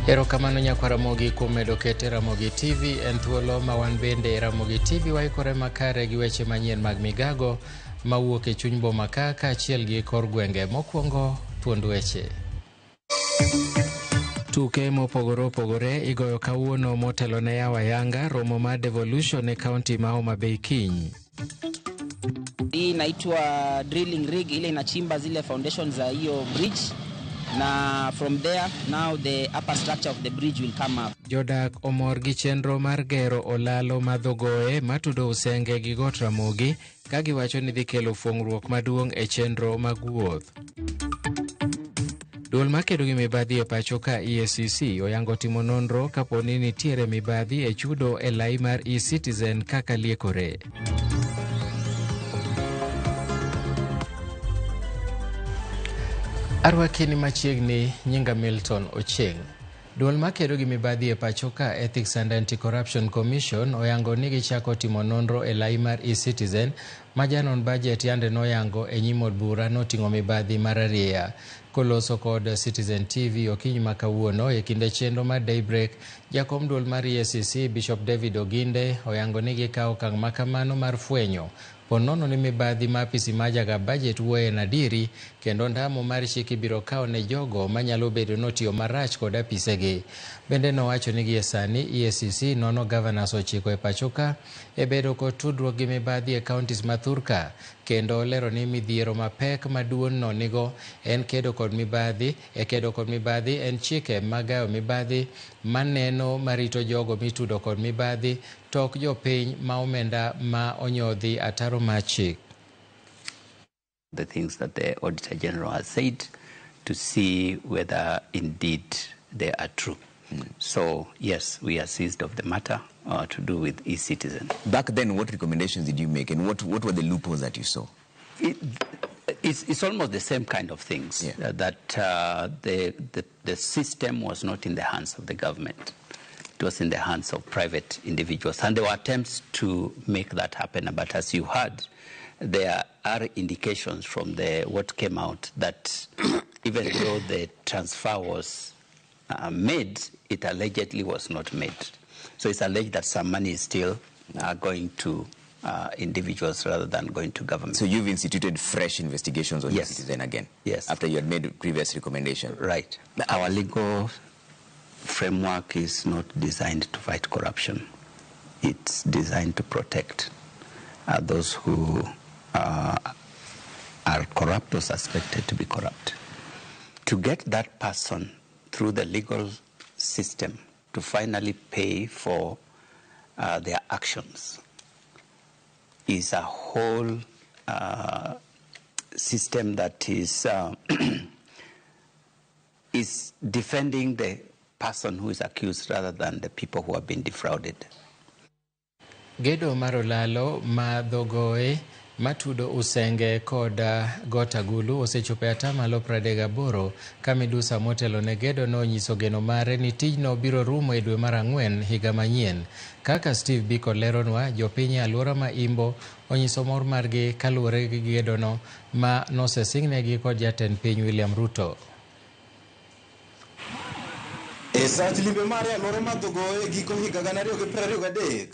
Erokamano nyakwa Ramogi kuom medo kete Ramogi TV en thuolo ma wan bende e Ramogi TV waikore makare gi weche manyien mag migago mawuok e chuny boma ka kaachiel gi kor gwenge. Mokwongo thuond weche. Tuke mopogore opogore igoyo kawuono motelo ne yawo ayanga romo mar devolution e kaunti ma Homa Bay kiny. Hii inaitwa drilling rig, ile inachimba zile foundation za hiyo bridge, na from there now the upper structure of the bridge will come up. Jodak omor gi chenro mar gero olalo madhogoe matudo Usenge gi Got Ramogi ka giwacho ni dhi kelo fuong'ruok maduong' e chenro mag wuoth. Duol makedo gi mibadhi e pacho ka EACC oyango timo nonro kapo ni nitiere mibadhi e chudo e lai mar eCitizen kaka liekore. Arwaki ni machiegni nyinga Milton Ochieng'. Duol makedo gi mibadhi e pacho ka Ethics and Anti-Corruption Commission oyango ni gichako timo nonro e lai mar eCitizen ma janon budget yande noyango e nyim od bura noting'o mibadhi mararieya. Koloso kod Citizen TV okinyi ma kawuono e kinde chenro mar Daybreak, jakom duol mar EACC Bishop David Oginde oyango ni gikawo okang' makamano mar fwenyo po nono ni mibadhi ma apisi ma jaga budget wuoye en adieri kendo ndamo mar chik ibiro kawo ne jogo manyalo bedo notiyo marach kod apisegi. Bende nowacho ni gie sani EACC nono governors ochiko e pacho ka e bedo kod tudruok gi mibadhi e counties ma thurka kendo olero ni midhiero mapek maduong' no nigo en kedo kod mibadhi e kedo kod mibadhi en chike magayo mibadhi maneno marito jogo mitudo kod mibadhi to ok jopiny ma omenda ma onyodhi ataro mar chik. The things that the Auditor General has said to see whether indeed they are true. So, yes, we are seized of the matter to do with eCitizen. Back then, what recommendations did you make and what were the loopholes that you saw? It's almost the same kind of things, that the system was not in the hands of the government. It was in the hands of private individuals. And there were attempts to make that happen. But as you heard, there are indications from what came out that even though the transfer was made, it allegedly was not made. So it's alleged that some money is still going to individuals rather than going to government. So you've instituted fresh investigations on Yes. eCitizen again? Yes. After you had made previous recommendation? Right. Our legal framework is not designed to fight corruption. It's designed to protect those who are corrupt or suspected to be corrupt. To get that person through the legal system to finally pay for their actions is a whole system that is defending the person who is accused rather than the people who have been defrauded. Gedo mar olalo ma dhogoe matudo Usenge kod Got Agulu osechopo e atamalo 38 ka midusa motelo ne gedo no onyiso geno mare ni tijno biro rumo e dwe mar ang'wen higa manyien. Kaka Steve Biko leronwa, jopiny e alwora ma Imbo onyiso mor margi kaluwore gi gedono ma nosesingnegi kod jatend piny William Ruto. E sach limbe mare e alwora ma Dhogoe giko higa 2023,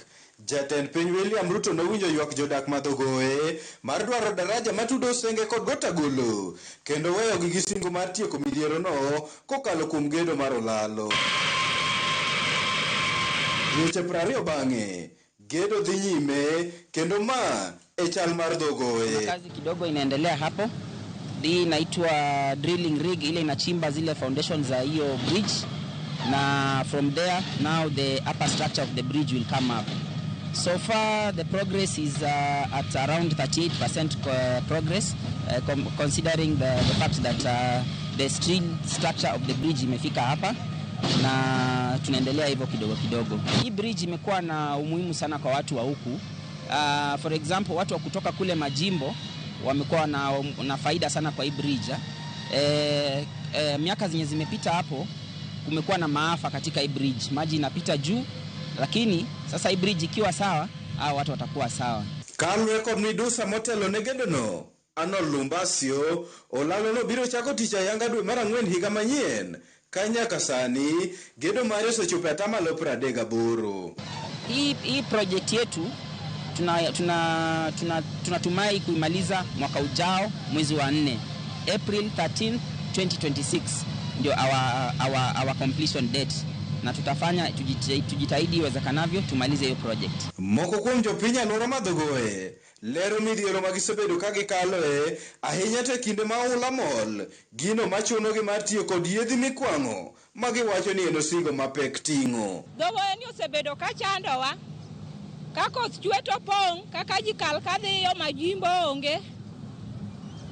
jatend piny William Ruto nowinjo ywak jodak ma Dhogoe mar dwaro daraja matudo Usenge kod Got Agulu kendo weyogi gi singo mar tieko midhierono kokalo kuom gedo mar olalo. Dweche 20 bang'e, gedo dhi nyime kendo ma e chal mar Dhogoe. Kazi kidogo inaendelea hapo. Hii inaitwa drilling rig, ile inachimba zile foundation za hiyo bridge, na from there now the upper structure of the bridge will come up. So far the progress is at around 38% progress, considering the fact that the steel structure of the bridge imefika hapa na tunaendelea hivyo kidogo kidogo. Hii bridge imekuwa na umuhimu sana kwa watu wa huku. For example, watu wa kutoka kule majimbo wamekuwa na faida sana kwa hii bridge. Miaka zenye zimepita hapo kumekuwa na maafa katika hii bridge. Maji inapita juu, lakini sasa hii bridge ikiwa sawa, hao watu watakuwa sawa. Kaluwore kod midusa motelo ne gedono, Arnold Lumbasio olalo no biro chako tich ayanga dwe mar ang'wen higa manyien Ka nyaka sani gedo mare osechopo e atamalo 38. Hii project yetu tunatumai tuna kuimaliza mwaka ujao mwezi wa 4, April 13, 2026 ndio our completion date, na tutafanya tujitahidi iwezekanavyo tumalize hiyo project. Moko kuom jopiny alwora ma Dhogoe lero midhiero ma gisebedo ka gikaloe ahinya to e kinde ma oula mol, gino machunogi mar tiyo kod yiedhi mikwang'o ma giwacho ni en osigo mapek ting'o. Dhogoe ni osebedo ka chandowa, ka koth chwe to pong', kaka ji kal kadhiyo majimbo onge.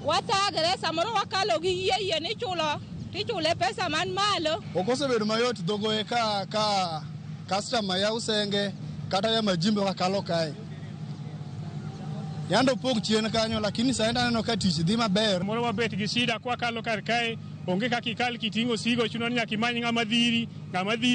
Wathagre, samoro wakalo gi yie yie ni chulo, tichule pesa man malo. Ok osebedo mayot Dhogoe ka customer ya Usenge kata ya majimbo kakalo kae. Yando pong' chien kanyo, lakini sani aneno ka tich dhi maber. Moro wabet gi shida kwakalo kar kae, onge kaka ikal kiting'o osigo, chuno ni nyaka imany ng'ama dhiri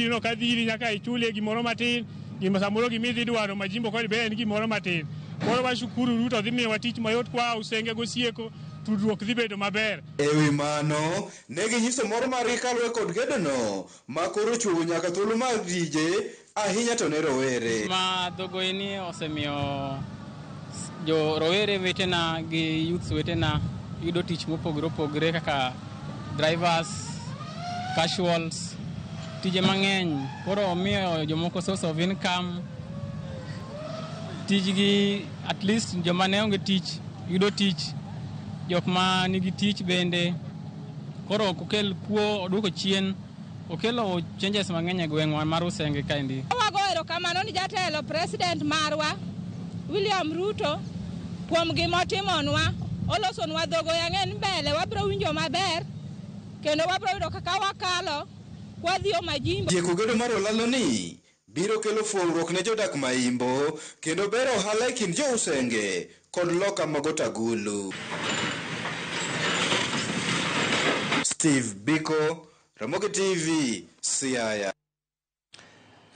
no ka dhiri nyaka ichulie gimoro matin, gima samoro gimidhi dwaro majimbo kod be en gimoro matin. Koro washukuru Ruto dhi miyowa tich mayot kwa Usenge gosieko, tudruok dhi bedo maber. Ewi mano, ne ginyiso mor margi kaluwore kod gedono ma koro ochuogo nyaka thuolo mag tije ahinya to ne rowere. Ma Dhogoe ni osemiyo jo rowere wetena gi youths wetena yudo tich mopogore opogore kaka drivers, casuals, tije mang'eny. Koro omiyo jomoko source of income, tijgi at least joma ne onge tich yudo tich, jok ma nigi tich bende. Koro ok okel kuo, oduoko chien, okelo changes mang'eny e gweng'wa mar Usenge kaendi. Wago erokamano ni jatelo president marwa William Ruto kuom gimotimonwa, olosonwa Dhogoe. Ang'e ni mbele wabiro winjo maber kendo wabiro yudo kaka wakalo kwadhiyo majimbo. Tieko gedo mar olalo ni biro kelo fuong'ruok ne jodak maimbo kendo bero ohala e kind jo Usenge kod loka mag Otagulu. Steve Biko, Ramogi TV, Siaya.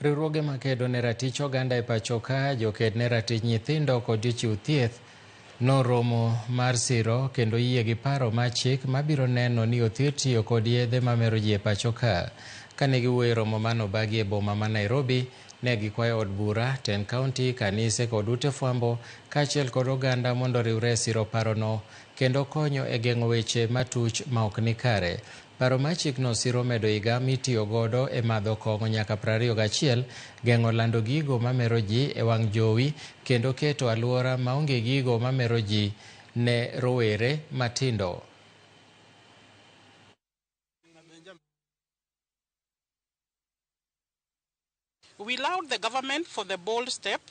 Riwruoge makedo ne ratich oganda e pacho ka, joked ne ratich nyithindo kod jochiw thieth noromo mar siro kendo yie gi paro mar chik mabiro neno ni othir tiyo kod yedhe mamero ji e pacho ka. Kane giwuoyo e romo manobagi e boma ma Nairobi, ne gikwayo od bura, tend kaunti, kanise kod ute fwambo kaachiel kod oganda mondo oriwre e siro parono kendo konyo e geng'o weche matuch ma ok ni kare. Paro mar chikno siro medo higa mitiyo godo e madho kong'o nyaka 21, geng'o lando gigo mamero ji e wang' jowi kendo keto alwora maonge gigo mamero ji ne rowere matindo. We laud the government for the bold step.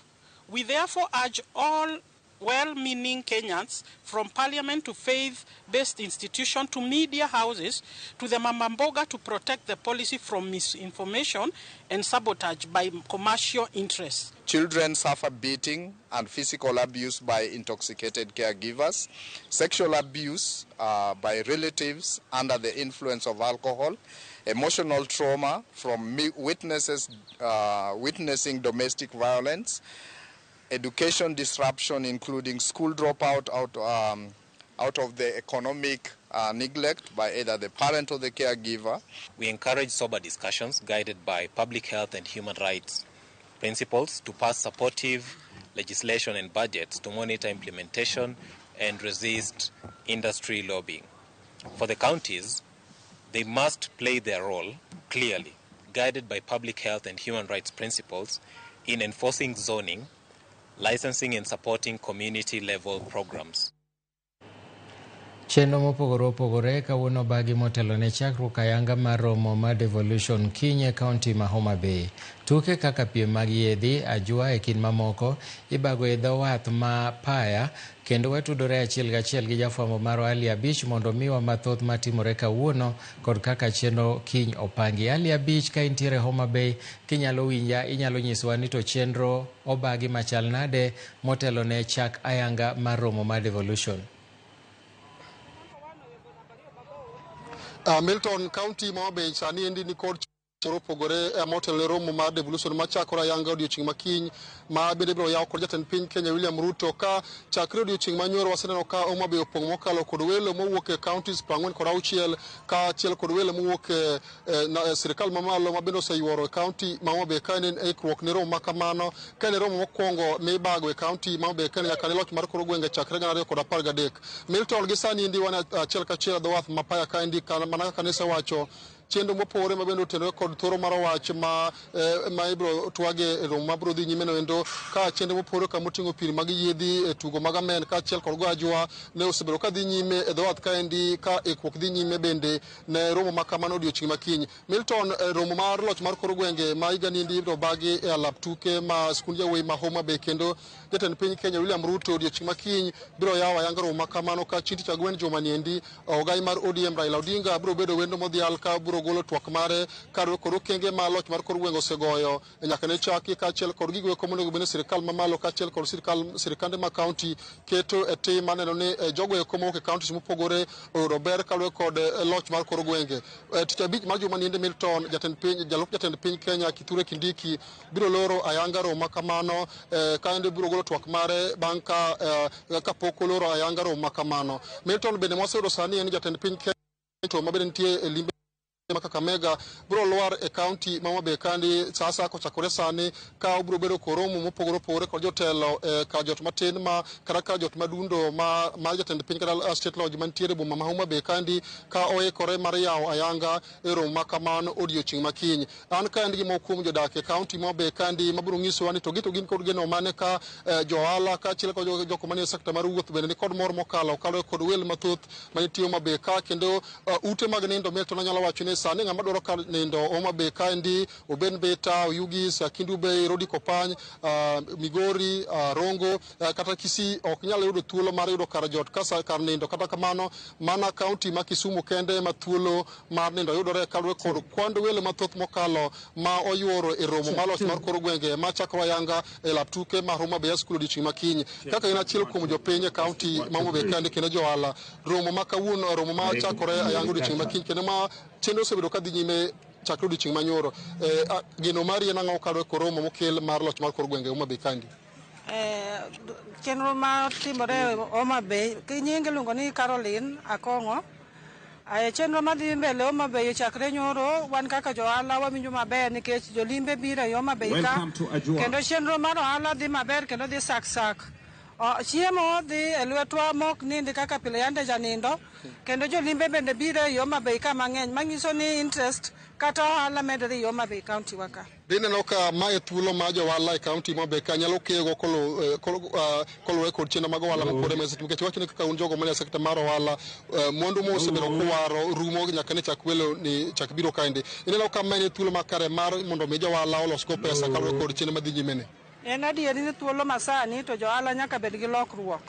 We therefore urge all well-meaning Kenyans, from parliament to faith-based institutions to media houses to the Mamamboga, to protect the policy from misinformation and sabotage by commercial interests. Children suffer beating and physical abuse by intoxicated caregivers, sexual abuse by relatives under the influence of alcohol, emotional trauma from witnesses witnessing domestic violence, education disruption including school dropout out of the economic neglect by either the parent or the caregiver. We encourage sober discussions guided by public health and human rights principles to pass supportive legislation and budgets to monitor implementation and resist industry lobbying. For the counties, they must play their role clearly, guided by public health and human rights principles in enforcing zoning, licensing and supporting community-level programs. Chenro mopogore opogore kawuono bagi motelo ne chakruok ayanga mar romo mar devolution kiny e kaunti ma Homa Bay. Tuke kaka piem mag yiedhi, ajwa e kind mamoko ibago e dho wath ma Paya kendo watudore achiel gachiel gi jafwambo marwa Ali Abich mondo miwa mathoth matimore kawuono kod kaka chenro kiny opangi. Ali Abich, ka intiere Homa Bay kinyalo winja, inyalo nyisowa ni to chenro obagi machal nade motelo ne chak ayanga mar romo mar devolution. Milton, County ma Homa Bay sani endi ni kod Opogore motelo ne romo mar devolution machakore ayanga odiochieng' makiny, ma bende ibiro yaw kod jatend piny Kenya William Ruto. Ka chakre odiochieng' manyoro waseneno ka Homa Bay opong' mokalo kod welo mowuok e counties 46, kaachiel kod welo mowuok e sirikal mamalo ma bende oseyuoro e county ma Homa Bay, ka en ikruok ne romo ma kamano, ka en romo mokwongo mibago e county ma Homa Bay ka nyaka ne loch mar kor gwenge chakre 2013. Milton, gi sani endi wan achiel kachiel e dho wath ma Paya kaendi, mana kaka nesewacho, chenro mopogore ma bende otenore kod thoro mar wach ma ibiro twage e romo mabiro dhi nyime no endo, ka chenro mopogore ka moting'o pir mag yiedhi e tugo mag amen kaachiel kod go ajwa ne osebedo ka dhi nyime e dho wath kaendi, ka ikruok dhi nyime bende ne romo ma kamano odiochieng' makiny. Milton, romo mar loch mar kor gwenge ma higa ni endi ibiro bagi e alap tuke ma skund yawuoyi ma Homa Bay, kendo jatend piny Kenya William Ruto odiochieng' makiny biro yawo ayanga romo ma kamano. Ka chieng' tich ang'wen juma ni endi, ogai mar ODM Raila Odinga biro bedo wendo modhial ka biro golo twak mare kaluwore kod okenge ma loch mar kor gwenge osegoyo nyaka ne chaki, kaachiel kod gigo eko monego bed ni sirikal mamalo kaachiel kod sirikande ma county keto e tim maneno ni jogo eko mowuok e counties mopogore oyudo ber kaluwore kod loch mar kor gwenge. Tich abich mar juma ni endi, Milton, jatend piny, jalup jatend piny Kenya Kithure Kindiki biro loro ayanga romo ma kamano, kaende biro golo twak mare bang' ka kapok oloro ayanga romo ma kamano. Milton, bende mwaseyudo sani en ni jatend piny Kenya to mabende nitie e limbe ma Kakamega biro lwar e county ma Homa Bay kandi sa kochakore sani, ka obiro bedo koromo mopogore opogore kod jotelo e kar jot matin ma kata kar jot madundo ma mar jatend piny kata State Lodge mantiere e boma ma Homa Bay kandi, ka oikore mar yawo ayanga e romo ma kamano odiochieng' makiny. An ka en gi moko kuom jodak e county ma Homa Bay kandi mabiro nyisowa ni to gin kod geno mane, ka jo ohala kaachiel kod jok manie sekta mar wuoth bende ni kod mor mokalo kaluwore kod welo mathoth manitie Homa Bay ka, kendo ute mag nindo, Milton, anyalo wacho ni sani ng'ama dwaro kar nindo Homa Bay kaendi, obed Mbita, Oyugis, Kendu Bay, Rodi Kopany, Migori, Rongo kata Kisii, ok nyal yudo thuolo mar yudo kar jot kar nindo. Kata kamano, mana county ma Kisumu kende ma thuolo mar nindo yudore kaluwore kod kwand welo mathoth mokalo ma oyuoro e romo mar loch mar kor gwenge ma chakore ayanga e lap tuke ma Homa Bay School odiochieng' makiny. Kaka in achiel kuom jopiny e county ma Homa Bay kaendi kendo jo ohala, romo ma kawuono, romo ma chakore ayanga odiochieng' makiny kendo ma chenro osebedo ka dhi nyime chakre odiochieng' manyoro, geno mari en ang'o kaluwore kod romo mokel mar loch mar kor gwenge Homa Bay kaendi? Chenro ma timore Homa Bay, nyinge iluongo ni Caroline Akong'o. Chenro madhi mbele Homa Bay chakre nyoro, wan kaka jo ohala wawinjo maber nikech jolimbe biro e Homa Bay ka, kendo chenro mar ohala dhi maber kendo dhi sak sak. Chiemo dhi e lwetwa mok nindi kaka pile yande janindo, kendo jolimbe bende biro e Homa Bay ka mang'eny, manyiso ni interest kata ohala medore e Homa Bay county wa ka. Ineno ka mae thuolo ma jo ohala e county ma Homa Bay ka nyalo keyo koluwore kod chenro mag ohala mopogore nikech wacho ni kaka un jogo manie sekta mar ohala, mwandu mosebedo kuwaro rumo nyaka ne chak welo ni chak biro kaendi. Ineno ka mae en thuolo makare mar mondo mi jo ohala olos go pesa kaluwore kod chenro madhi nyime ni? En adieri ni thuolo masani to jo ohala nyaka bed gi lokruok,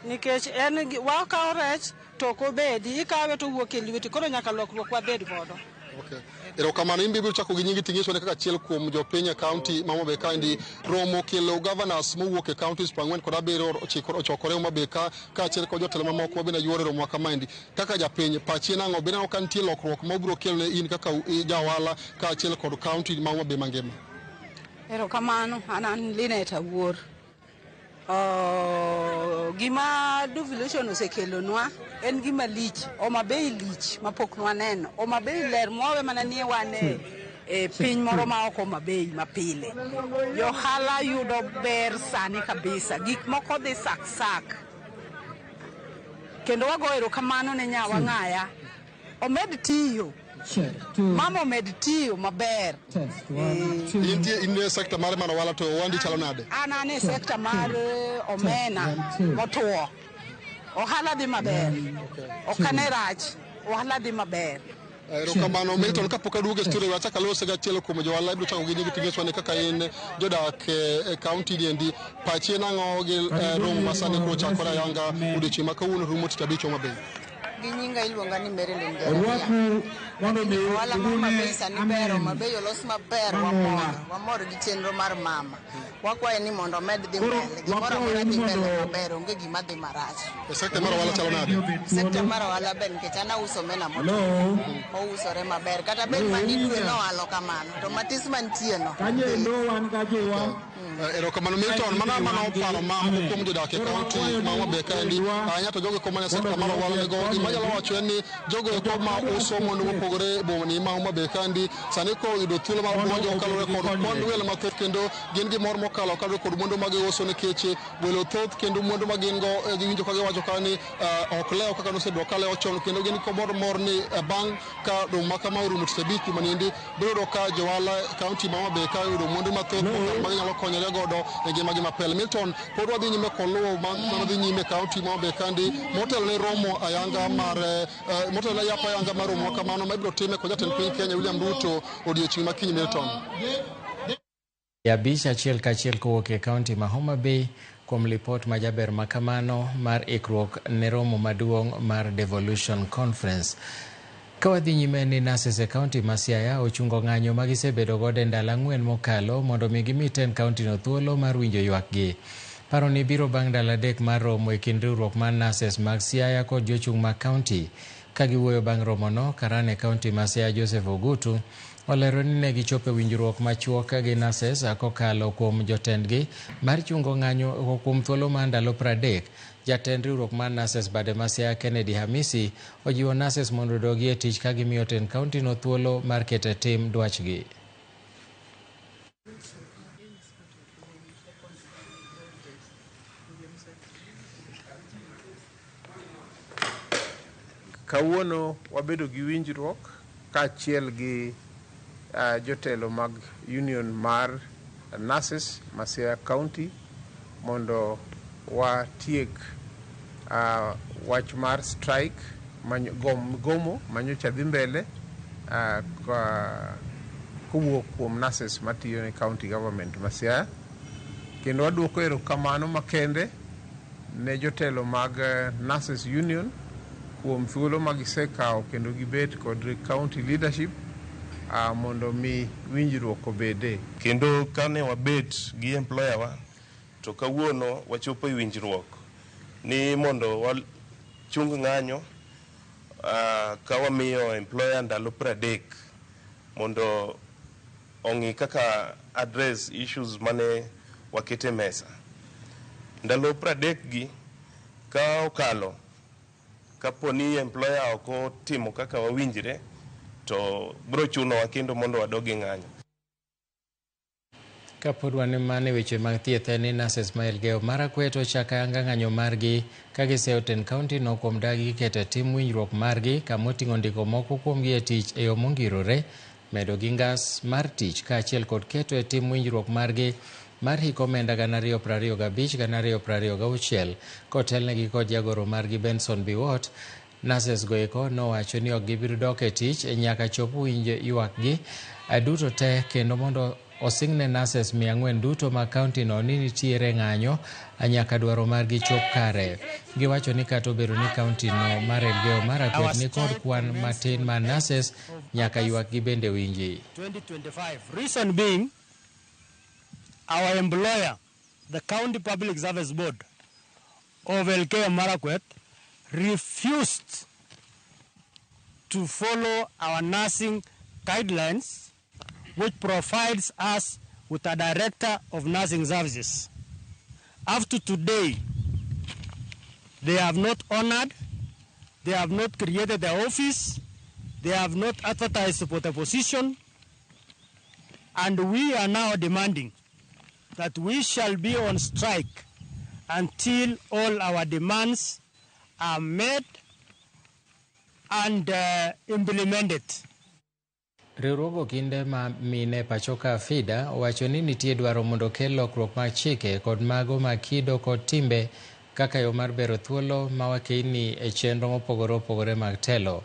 nikech en wakawo rech to ok obedi, ikawe to owuok e lweti, koro nyaka lokruok wabed godo. Okay. Erokamano. In bibiro chako gi nyingi ting'iso ne kaka achiel kuom jopiny e county ma Homa Bay kaendi, romo kelo governors mowuok e counties 47 ochokore Homa Bay ka kaachiel kod jotelo mamoko ma bende yuoro e romo ma kamaendi. Kaka japiny, pachi en ang'o? Be ineno ka nitie lokruok ma obiro kelo ne in kaka ja ohala kaachiel kod county ma Homa Bay mangima? Erokamano, an Linet Awuor. Gima devolution osekelonwa en gima lich. Homa Bay lich mapok nwaneno. Homa Bay ler mwawe mana nie wan e piny moro ma ok Homa Bay mapile. Johala yudo ber sani kabisa. Gik moko dhi sak sak. Kendo wago erokamano ne nyawa Ng'aya. Omed tiyo. Mama omed tiyo maber. Intie in e sekta mar ohala, to ohandi chalo nade? An e sekta mar omena motuo. Ohala dhi maber. Ok ane rach. Ohala dhi maber. Erokamano, Milton. Kapok aduogo e studio, achako alose gi achiel kuom jo ohala. Ibiro chako gi nyingi ting'iso ni kaka in jodak e county ni endi, pachi en ang'o gi romo ma sani koro chakore ayanga odiochieng' ma kawuono rumo tich abich Homa Bay? Gi nyinga iluonga ni Marilyn Jeremia. Mondo mi Ohala mar ugone Homa Bay sani ber, amen Homa Bay olos maber, mang'ula. wamor. Wamor gi chenro mar mama. Wakwaye ni mondo omed dhi Koro mbele. Gimoro amora wakwayo dhi ni mbele mondo maber, onge gima dhi marach. E sekta mar ohala chalo nade? Sekta mar ohala ber nikech an auso omena Hello. motwo. Ousore maber. Kata bed Hello, ma ni dwe Winja. nohalo kamano, to matis mantie no. Kanyo endo wan gajowa. Erokamano Milton, mana mano paro ma moko kuom jodak e kaunti ma Homa Bay kaendi, ahinya to jogo eko mane sekta mar ohala nigo. Gima anyalo wacho en ni jogo eko ma uso mwandu mopogore e boma ni ma Homa Bay kaendi sani koyudo thuolo mar buonjo kaluwore kod kwan welo mathoth kendo gin gi mor mokalo kaluwore kod mwandu ma giuso nikech welo thoth kendo mwandu ma gin go giwinjo ka giwacho ka ni ok lew kaka nosebedo ka lewo chon kendo gin kod mor ni bang' ka romo ma kama orumo tich abich juma niendi biro yudo ka johala kaunti ma Homa Bay ka oyudo mwandu mathoth mokalo ma ginyalo konyore godo e ngimagi mapile. Milton, pod wadhi nyime kod luwo mana dhi nyime e kaunti ma Homa Bay kaendi motelo ne romo ayanga mar motelo ne yapo ayanga mar romo ma kamano ma ibiro time kod jatend piny Kenya William Ruto odiochieng' ma kiny Milton. Abich achiel kachiel kowuok e kaunti ma Homa Bay kuom lipot majaber makamano mar ikruok ne romo maduong' mar Devolution Conference. Ka wadhi nyime ni nurses e kaunti ma Siaya ochungo ng'anyo ma gisebedo godo e ndalo ang'wen mokalo mondo mi gimi tend kaunti no thuolo mar winjo ywakgi. Paro ni biro bang' ndalo adek mar romo e kind riwruok mar nurses mag Siaya kod jochung' mag kaunti. Ka giwuoyo bang' romono, karan e kaunti ma Siaya Joseph Ogutu olero ni ne gichopo e winjruok machuok gi nurses kokalo kuom jotendgi mar chungo ng'anyo kuom thuolo mar ndalo 30. Jatend riwruok mar nurses bade ma Siaya Kennedy Hamisi ojiwo nurses mondo odogi e tich ka gimiyo tend kaunti no thuolo mar keto e tim dwachgi. Kawuono wabedo gi winjruok kaachiel gi jotelo mag union mar nurses ma Siaya County mondo watiek wach mar strike gomo manyocha dhi mbele kowuok kuom nurses matiyo ne county government ma Siaya. Kendo waduoko erokamano makende ne jotelo mag nurses union kuom thuolo ma gisekawo kendo gibet kod county leadership mondo mi winjruok obede. Kendo kane wabet gi employer wa to kawuono wachopo e winjruok ni mondo wachung ng'anyo ka wamiyo employer ndalo 30 mondo ong'i kaka address issues mane wakete mesa. Ndalo 30 gi ka okalo kapo ni employer ok otimo kaka wawinjre to biro chunowa kendo mondo wadog e ng'anyo. Kapod wan mana e weche mag thieth en ni nurses ma Elgeyo Marakwet ochako ayanga ng'anyo margi ka giseyo tend kaunti no kuom dagi keto e tim winjruok margi kamoting'o ndiko moko kuomgi e tich e yo mongirore, medo gi ngas mar tich kaachiel kod keto e tim winjruok margi mar hik omenda 2025-2026 kotelnegi kod jagoro margi Benson Biwott. Nurses go eko nowacho ni ok gibi dok e tich nyaka chop winj ywakgi duto te kendo mondo osingne nurses 400 duto mag kaunti no ni nitiere ng'anyo nyaka dwaro margi chop kare. Giwacho ni kata obedo ni kaunti no mar Elgeyo Marakwet ni kod kwan matin mar nurses nyaka ywakgi bende winji. 2025. Reason being, our employer, the County Public Service Board of Elgeyo Marakwet, refused to follow our nursing guidelines, which provides us with a director of nursing services. Up to today, they have not honored, they have not created the office, they have not advertised for the position, and we are now demanding that we shall be on strike until all our demands are met and implemented. Riwruog okinde ma mine pachoka FIDA owacho ni nitie dwaro mondo okel lokruok mag chike kod mago mag kido kod timbe kaka yo mar bero thuolo ma wakeini e chenro mopogore opogore mag telo.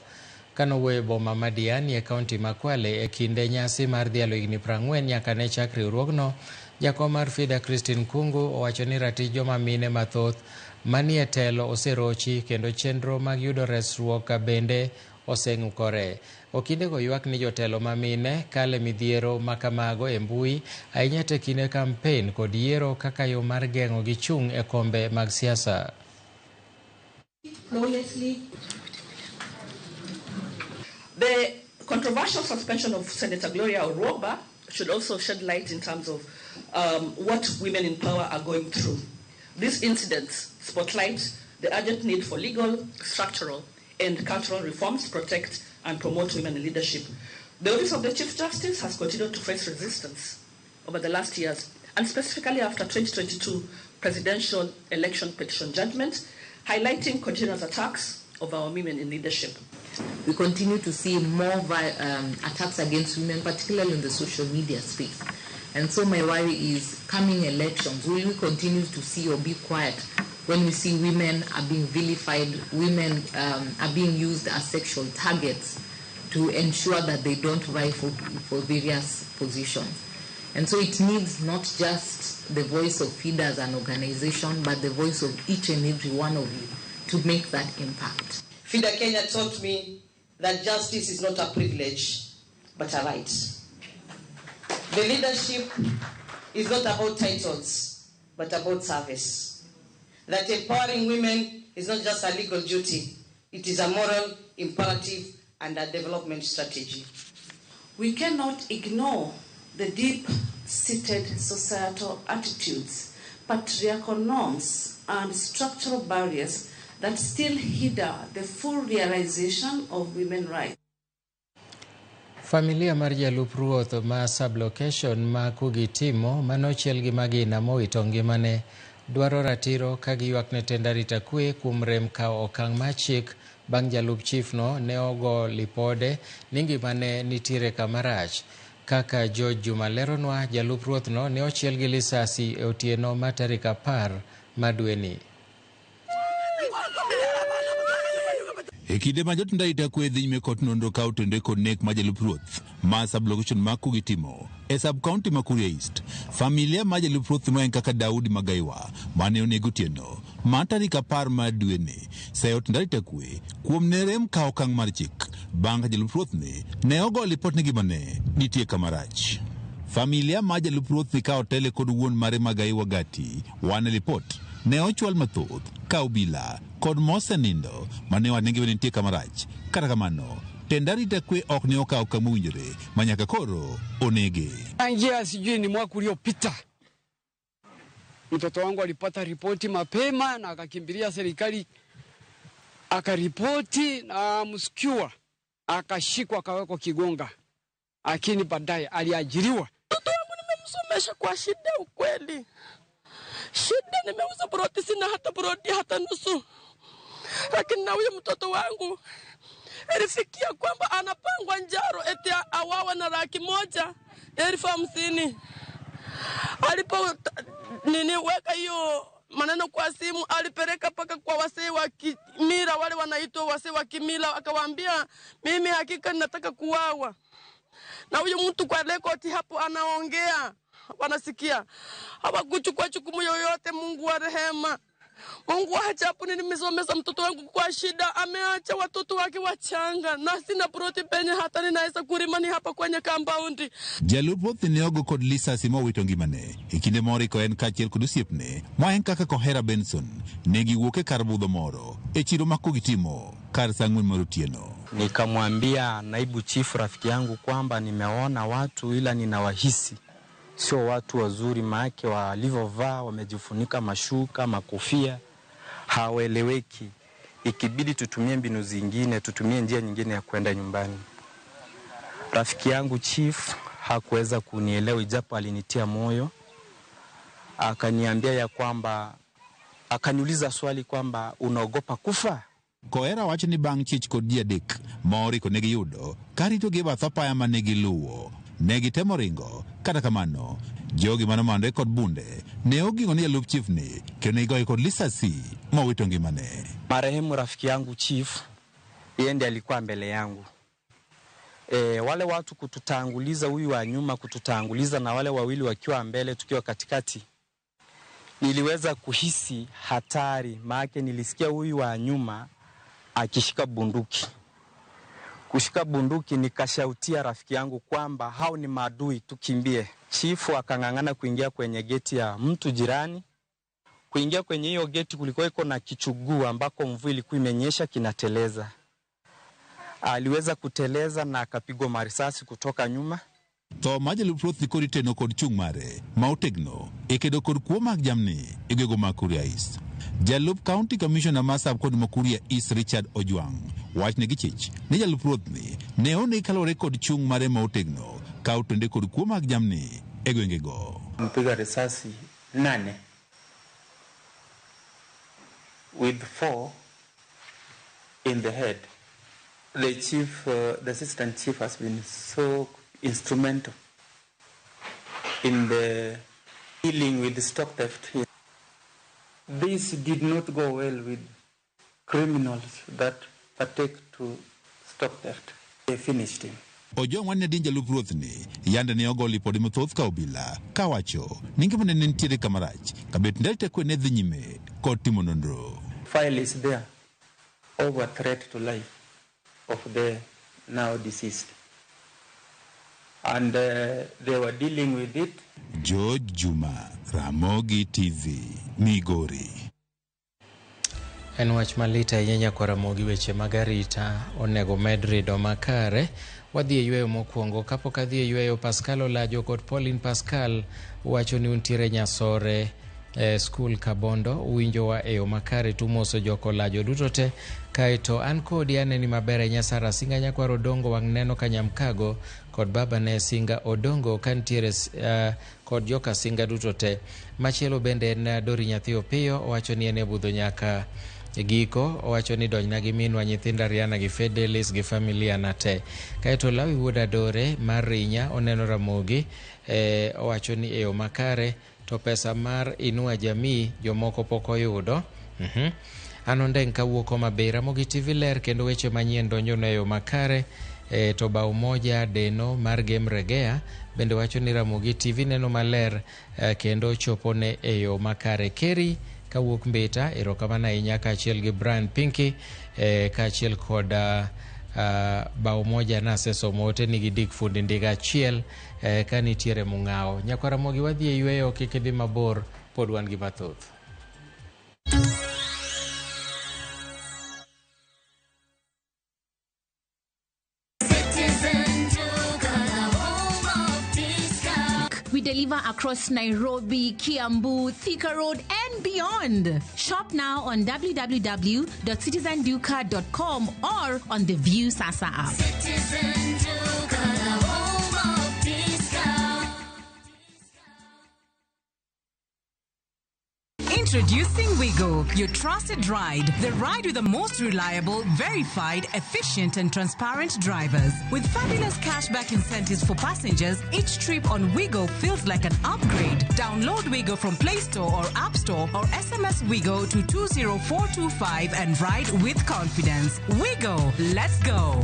Kanowuoyo e boma ma Diani e kaunti ma Kwale e kinde nyasi mar dhialo higni 40 nyaka ne chak riwruogno, jakom mar FIDA Christine Kungu owacho ni ratich joma mine mathoth manie telo oserochi kendo chenro mag yudo resruok bende oseng'ukore. Okindego ywak ni jotelo ma mine kale midhiero makamago e mbui ahinya te kinde kampen kod yiero kaka yo mar geng'o gi chung' e kombe mag siasa. The controversial suspension of Senator Gloria Orwoba should also shed light in terms of what women in power are going through. These incidents spotlight the urgent need for legal, structural, and cultural reforms to protect and promote women in leadership. The Office of the Chief Justice has continued to face resistance over the last years, and specifically after 2022 presidential election petition judgment, highlighting continuous attacks of our women in leadership. We continue to see more attacks against women, particularly in the social media space. And so my worry is, coming elections, will we continue to see or be quiet when we see women are being vilified, women are being used as sexual targets to ensure that they don't vie for various positions? And so it needs not just the voice of FIDA as an organization, but the voice of each and every one of you to make that impact. FIDA Kenya taught me that justice is not a privilege, but a right. The leadership is not about titles, but about service. That empowering women is not just a legal duty, it is a moral imperative and a development strategy. We cannot ignore the deep-seated societal attitudes, patriarchal norms, and structural barriers that still hinder the full realization of women's rights. Familia mar jalup ruoth ma sub-location ma Kugitimo manochiel gi magina mowito ngimane dwaro ratiro ka giywak ne tend arita kwe kuom rem kawo okang' mar chik bang' jalup chief no ne ogo lipode ni ngimane nitiere kama rach. Kaka George Juma leronwa, jalup ruoth no ne ochiel gi lisasi e otieno mar tarik 10 mar dweni. E kinde ma jotend arita kwe dhi nyime kod nonro ka otende kod nek mar jalup ruoth ma sub-location ma Kugitimo e sub-county ma Kuria East, familia mar jalup ruoth no en kaka Daudi Magaiwa mane onego otieno mar tarik 10 mar dweni seyo jotend arita kwe kuom ne rem kawo okang' mar chik bang' ka jalup ruoth ni ne ogo lipot ni ngimane nitie kama rach. Familia mar jalup ruoth ni ka otele kod wuon mare Magaiwa Gati wane lipot ne ochwal mathoth ka obila kod mosenindo mane wanenge nitie kama rach. Kata kamano, tend arita kwe ok ne okawo okang' mowinjore ma nyaka koro onege. Tangia sijui ni mwaka uliopita mtoto wangu alipata ripoti mapema na akakimbilia serikali akaripoti na msikiwa akashikwa akawekwa Kigonga, lakini baadaye aliajiriwa. Mtoto wangu nimemsomesha kwa shida, ukweli shida, nimeuza broti, sina hata broti hata nusu, lakini na huyo mtoto wangu ilifikia kwamba anapangwa njaro eti awawe na 150,000. Alipo nini weka hiyo maneno kwa simu, alipeleka paka kwa wasee wa kimila, wale wanaitwa wasee wa kimila, akawaambia mimi hakika ninataka kuwawa. Na huyo mtu kwa rekodi hapo anaongea, wanasikia. Hawakuchukua jukumu yoyote. Mungu wa rehema, Mungu wa ajabu, nimesomesha mtoto wangu kwa shida, ameacha watoto wake wachanga na sina ploti penye hata ninaweza kulima ni hapa kwenye compound. Jalup ruoth ne ogo kod lisasi mowito ngimane e kinde moro ko en kaachiel kod osiepne ma en kaka Kohera Benson ne giwuok e kar budho moro e chiro ma Kugitimo kar saa 4 mar otieno. Nikamwambia naibu chifu rafiki yangu kwamba nimeona watu ila ninawahisi sio watu wazuri, maake walivyovaa, wamejifunika mashuka, makofia, hawaeleweki. Ikibidi tutumie mbinu zingine, tutumie njia nyingine ya kwenda nyumbani. Rafiki yangu chief hakuweza kunielewa, ijapo alinitia moyo. Akaniambia ya kwamba, akaniuliza swali kwamba unaogopa kufa? Kohera wacho ni bang' chich kod ji adek ma oriko ne giyudo karito gi bath apaya mane giluwo ne gitemo ringo. Kata kamano, jogi manomanore kod bunde ne oging'o ni jalup chief ni kendo ne gigoye kod lisasi mowito ngimane. Marehemu rafiki yangu chief, yeye ndiye alikuwa mbele yangu. Wale watu kututanguliza, huyu wa nyuma kututanguliza na wale wawili wakiwa mbele tukiwa katikati, niliweza kuhisi hatari, maana nilisikia huyu wa nyuma akishika bunduki. Kushika bunduki nikashautia rafiki yangu kwamba hao ni maadui, tukimbie. Chifu akang'ang'ana kuingia kwenye geti ya mtu jirani. Kuingia kwenye hiyo geti kulikuwa iko na kichuguu ambako mvua ilikuwa imenyesha kinateleza. Aliweza kuteleza na akapigwa marisasi kutoka nyuma. Tho mar jalup ruoth nikod teno kod chung' mare ma otegno e kedo kod kuo mag jamni e gwenge mag Kuria East. Jalup County Commissioner ma sub-county ma Kuria East Richard Ojwang' wachne gi chich ni jalup ruothni ne onegi kaluwore kod chung' mare ma otegno ka otende kod kuo mag jamni e gwengego. Mpiga risasi 8 with 4 in the head. The chief, the assistant chief has been so instrumental in the dealing with the stock theft here. This did not go well with criminals that partake to stock theft. They finished him. Ojwang' wane din jalup ruothni yande ne ogo lipode mathoth ka obila kawacho ni ngimane ne nitiere kamarach kabet ndel kwe ne dhi nyime kod timo nonro. File is there over threat to life of the now deceased. And they were dealing with it. George Juma, Ramogi TV, Migori. En wach malit ahinya nyakwa Ramogi, weche mag arita onego med rido makare. Wadhi e yweyo mokwongo. Kapok adhi e yweyo, Pascal Olajo kod Pauline Pascal wacho ni untiere Nyasore skul Kabondo, uwinjowa e yo makare, tumoso jok Olajo duto te. Kaeto an kodi aneni maber ahinya Sara Singa nyakwar Odongo wang' neno Kanyamkago kod baba ne Singa Odongo kantiere kod joka Singa duto te. Machielo bende en Dori Nyathi Opiyo, owacho ni en e budho nyaka giko, owacho ni donjna gi minwa nyithinda Riana gi Fedelis gi familia na te. Kaeto Lawi wuod Adore mar Rinya oneno Ramogi, owacho ni e yo makare to pesa mar Inua Jamii jomoko pok oyudo. An Ondeng' kawuok Homa Bay, Ramogi TV ler kendo weche manyien donjona e yo makare. To bao moja deno mar Game Regea bende wacho ni Ramogi TV neno maler kendo chopone e yo makare. Keri kawuok Mbita, erokamano ahinya kaachiel gi Brian Pinky kaachiel kod bao moja nasesomo ote nigi Dick Fundi ndiga achiel ka nitiere Mung'ao. Nyakwa Ramogi wadhi e yweyo, kik idhi mabor, pod wan gi mathoth. We deliver across Nairobi, Kiambu, Thika Road, and beyond. Shop now on www.citizenduka.com or on the View Sasa app. Citizen Duka, the home of discount. Introducing Wigo, your trusted ride. The ride with the most reliable, verified, efficient, and transparent drivers. With fabulous cashback incentives for passengers, each trip on Wigo feels like an upgrade. Download Wigo from Play Store or App Store or SMS Wigo to 20425 and ride with confidence. Wigo, let's go.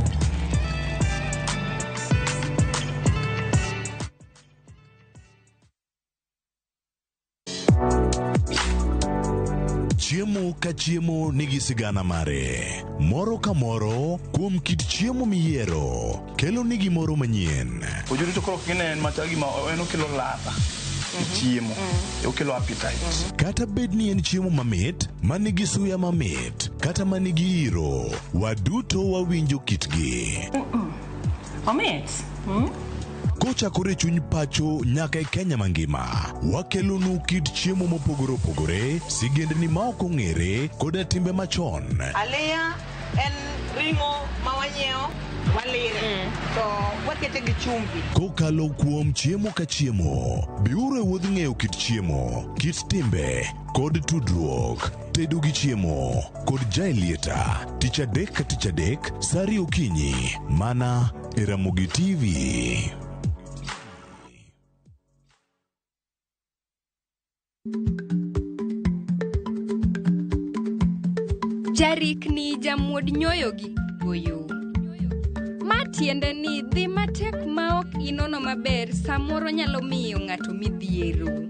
Chiemo ka chiemo nigi sigana mare. Moro ka moro kuom kit chiemo miyiero kelo ni gimoro manyien. Ojuri to koro kine en machal gima en okelo ladha e chiemo, okelo appetite. Kata bed ni en chiemo mamit, manigi suya mamit, kata manigi iro, waduto wawinjo kitgi. Omit. Kochakore chuny pacho nyaka e Kenya mangima, wakelonu kit chiemo mopogore opogore, sigendni ma ok ong'ere koda timbe machon. Aliya en ring'o ma wanyiewo, walire, to wakete gi chumbi. Kokalo kuom chiemo ka chiemo, biuru e wuodh ng'eyo kit chiemo, kit timbe, kod tudruok. Tedo gi chiemo kod Jaelieta, tich adek ka tich adek, saa ariyo okinyi, mana e Ramogi TV. Jarikni jamuod nyoyo gi goyo. Ma tiende ni dhi matek ma ok inono maber samoro nyalo miyo ng'ato midhiero.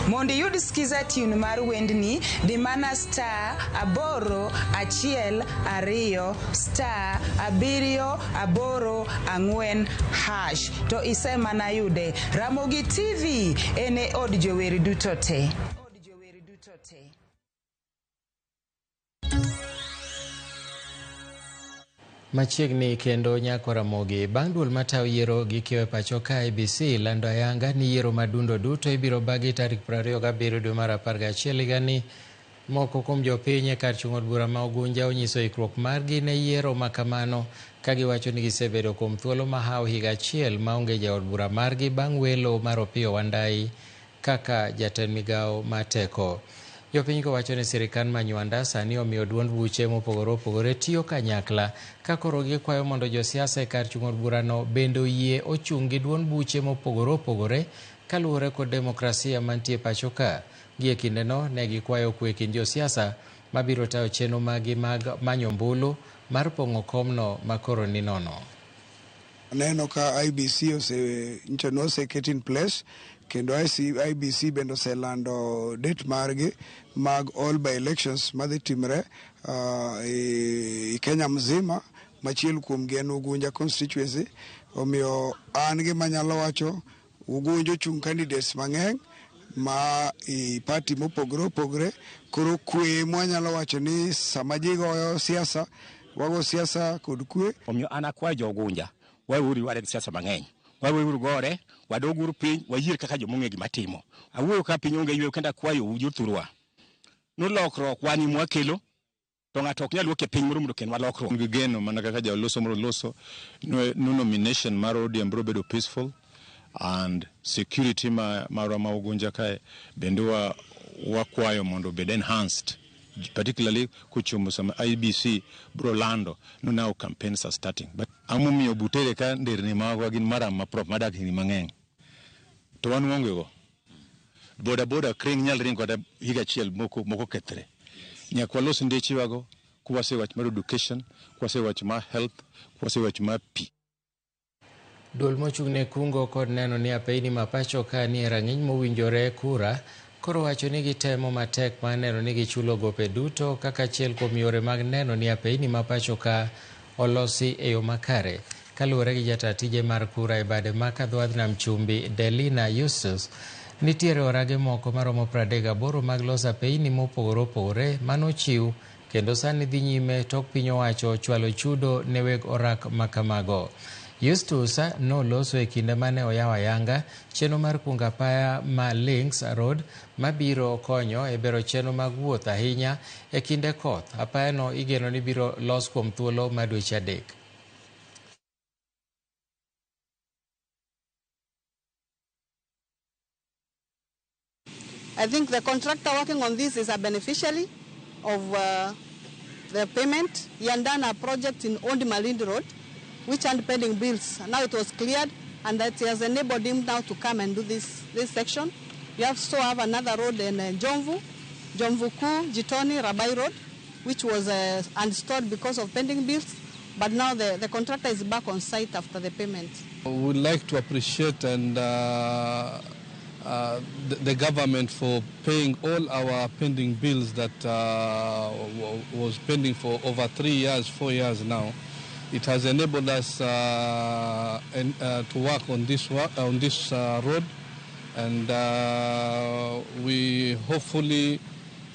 Mondo iyud skiza tune mar wendni, di mana star 8 1 2 star 7 8 4 hash to isemana yude. Ramogi TV en e od jower duto te. Machiegni kendo nyako Ramogi, bang' duol matayo yiero gi kiewo e pacho ka IEBC lando ayanga ni yiero madundo duto ibiro bagi tarik 27 dwe mar 11 higani. Moko kuom jopiny e kar chung' od bura ma Ugunja onyiso ikruok margi ne yiero ma kamano ka giwacho ni gisebedo kuom thuolo mahawo higa achiel maonge jaod bura margi bang' welo mar Opiyo Wandayi kaka jatend migawo ma teko. Jopiny go wacho ni sirikand Manywanda sani omiyo duond buche mopogore opogore tiyo kanyakla ka koro gikwayo mondo josiasa e kar chung' od burano bende oyie ochung' gi duond buche mopogore opogore kaluwore kod demokrasia mantie pacho ka. Gie kindeno ne gikwayo kwe kind josiasa mabiro tayo chenro magi mag manyo ombulu mar pong'o komno makoro ni nono. Aneno ka IEBC oseket in place kendo IEBC bende oselando date margi mag all by elections madhi timre e Kenya mzima. Machiel kuom gi en Ugunja constituency. Omiyo an gima anyalo wacho, Ugunja ochung' candidates mang'eny ma i party mopogore opogore. Koro kwe mwanyalo wacho ni sama ji goyo siasa, wago siasa kod kwe. Omiyo an akwayo jo Ugunja, waweuru yware gi siasa mang'eny, waweuru gore, wadoguru piny, wayier kaka joma ong'e gima timo. Awuoyo ka piny onge yweyo kendo akwayo jothurwa ni lokruok wan ema wakelo, to ng'ato ok nyal wuok e piny moro mondo okelnwa lokruok. Gi geno mana kaka jaloso moro loso no nomination mar ODM biro bedo peaceful and security marwa ma Ugunja kae bende wakwayo mondo obed enhanced, particularly kochomo sama IEBC biro lando no now campaigns are starting. But ang'o momiyo Butere ka nderni magwa gin maram ma prop madak higni mang'eny to wan waonge go. Boda boda kring nyal ringo kata higa achiel moko kethre. Nyaka walos ndechewago kwasewach mar education, kwasewach mar health, kwasewach mar pi. Duol mochung' ne kungo kod neno ni apeyni ma pacho ka ni e rang'iny mowinjore kura koro wacho ni gitemo matek mar neno ni gichulo gope duto kaka achiel kuom yore mag neno ni apeyni ma pacho ka olosi e yo makare. Kaluwore gi jata tije mar kura e bade ma Kadhowadh Nam Chumbi Delina Yusuf, nitiere orage moko maromo 38 mag loso apeyni mopogore opogore manochiw kendo sani dhi nyime tok piny owacho chwalo chudo ne weg orak makamago. Justus noloso e kinde mane oyawo ayanga chenro mar kungo apaya ma Links Road mabiro konyo e bero chenro mag wuoth ahinya e kinde koth. Apayano igeno ni biro los kuom thuolo mar dweche 3. I think the contractor working on this is a beneficiary of the payment. He had done a project in Old Malindi Road, which had pending bills. Now it was cleared, and that has enabled him now to come and do this section. We also have another road in Jomvu Kuu, Jitoni, Rabai Road, which was unstored because of pending bills, but now the contractor is back on site after the payment. We would like to appreciate and the government for paying all our pending bills that was pending for over 3 years, 4 years now. It has enabled us to work on this road, and we hopefully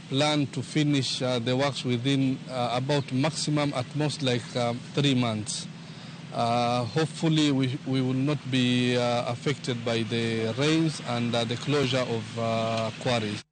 plan to finish the works within about maximum at most like 3 months. Hopefully we will not be affected by the rains and the closure of quarries.